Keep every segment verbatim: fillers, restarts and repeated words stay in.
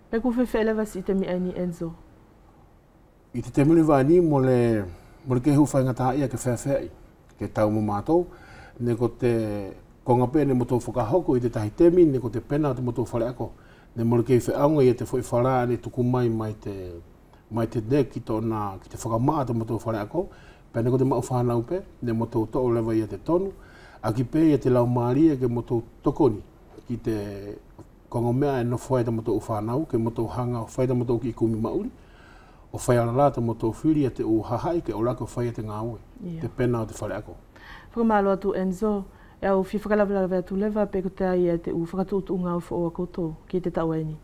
Pea kua feafeaʻi leva siʻi temi ʻaeni Enzo? ʻI te temi leva ʻaeni mole, mole kei hau faigataʻaʻia ke feafeaʻi, ke tau mo matou, neʻe ko te koga pe neʻe matou fakahoko ʻi te tahi temi, neʻe ko te pena ʻo te matou faleako. Neʻe mole kei feʻauga ia te foʻi falā neʻe tuku mai mai te, mai te DEC ki tona, ki te fakamaʻa ʻo te matou faleako, pea neʻe ko te maʻu fanau pe, neʻe matou toʻo leva ia te tonu, ʻaki pe ia te laumalie ke matou tokoni ki te koga meʻa ʻe nofo ai tamatou fanau, ke matou haga ʻo fai tamatou kiʻi kumi maʻuli, ʻo fai ala la tamatou fili ia te ʻu hahaʻi ke ʻalu ake ʻo fai ia te gaue, ia te pena ʻo te faleako. Fakamalo atu Enzo, ʻe au fia fakalavelave atu leva pe kotea ia te ʻu fakatuʻutuʻu gaue foʻou ʻa koutou ki te taʻu ʻaeni.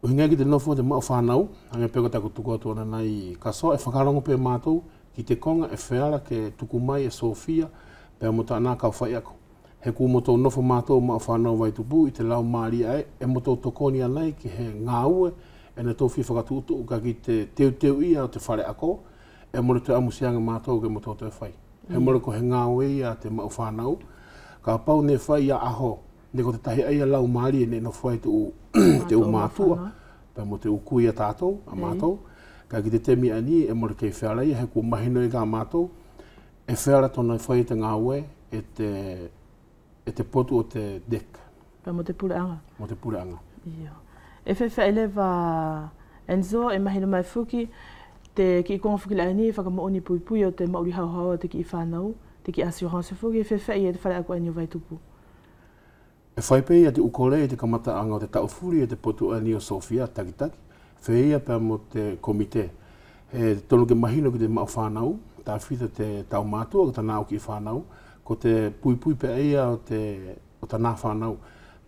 ʻUhiga ki te nofo ʻo te maʻu fanau, hage pe ko taku tuku atu ʻanai Kasoa, ʻe fakalogo pe matou ki te koga ʻe feala ke tuku mai e Sofia pea mo tana kau faiako. He kua matou nofo matou maʻu fanau Vaitupu ʻi te laumalie ʻae, ʻe matou tokoni anai ki he gaue ʻe natou fia fakatuʻutuʻu kaʻe ki te teuteuʻia ʻo te faleako, ʻe mole toe ʻamusiage matou ke matou toe fai. He mole ko he gaue ia te maʻu fanau, kapau neʻe fai ia ʻaho, neʻe ko te tahi ʻaia laumalie neʻe nofo ai te ʻu, te ʻu matuʻa, pea mo te ʻu kui ʻa tatou, ʻa matou. Kaʻe ki te temi ʻaeni ʻe mole kei feala ia, he kua mahino ia kia matou ʻe feala tona fai te gaue e te, e te potu ʻo te DEC. Pea mo te puleʻaga. Mo te puleʻaga. Io. ʻE feafeaʻi leva Enzo, ʻe mahino mai foki te kiʻi koga foki la ʻaeni fakamoʻoni puipui ʻo te maʻuli haohaoa ʻo te kiʻi fanau, te kiʻi assurance foki, ʻe feafeaʻi ia te faleako ʻaeni ʻo Vaitupu? ʻE fai pe ia te ʻu kole ʻi te kamataʻaga ʻo te taʻu fuli e te potu ʻaeni ʻo Sofia takitaki, feia pea mo te komite. He tonu ke mahino ki te maʻu fanau, tafito te tau matuʻa ko tana ʻu kiʻi fanau, ko te puipui pe ʻaia ʻo te, ʻo tana fanau.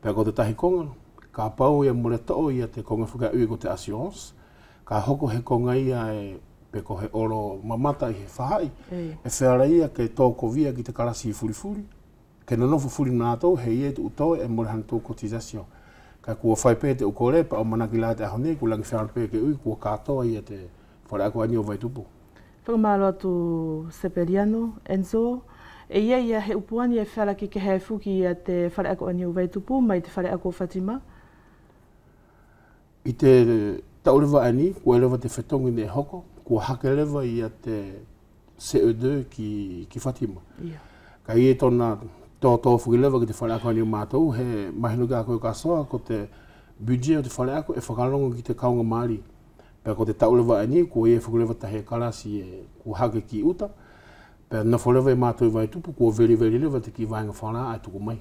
Pea ko te tahi koga, kapau ia mole toʻo ia te koga fakaʻui ko te assurance, ka hoko he koga ia ʻe, pe ko he olo mamata ʻi he faʻahi, ʻe feala ia ke tokovia ki te kalasi fulifuli. Ke nonofo fuli mo natou, he ʻe ʻi ai te ʻu toe ʻe mole hanatou cotisation. Kaʻe kua fai pe te ʻu kole, pea ʻamanaki la te ʻaho nei kua lagi feala pe ke ui kua katoa ia te faleako ʻaeni ʻo Vaitupu. Fakamalo atu Sepeliano. Enzo, ʻe ʻi ai ia he ʻu puani ʻe feala ke kehe foki ia te faleako ʻaeni ʻo Vaitupu mai te faleako ʻo Fatima? ʻI te taʻu leva ʻaeni, kua ʻi ai leva te fetogi neʻe hoko, kua hake leva ia te CE deux ki, ki Fatima. Ia. Kaʻe ʻi ai tona tōtō foki leva ki te faleako ʻaeni ʻo matou, he mahino kia koe Kasoa, ko te budget ʻo te faleako ʻe fakalogo ki te kauga mali. Pea ko te taʻu leva ʻaeni, kua ʻi ai foki leva tahi kalasi ʻe kua hake ki ʻuta. Pea nofo leva ia matou ʻi Vaitupu, kua veliveli leva te kiʻi vaega falā ʻae tuku mai.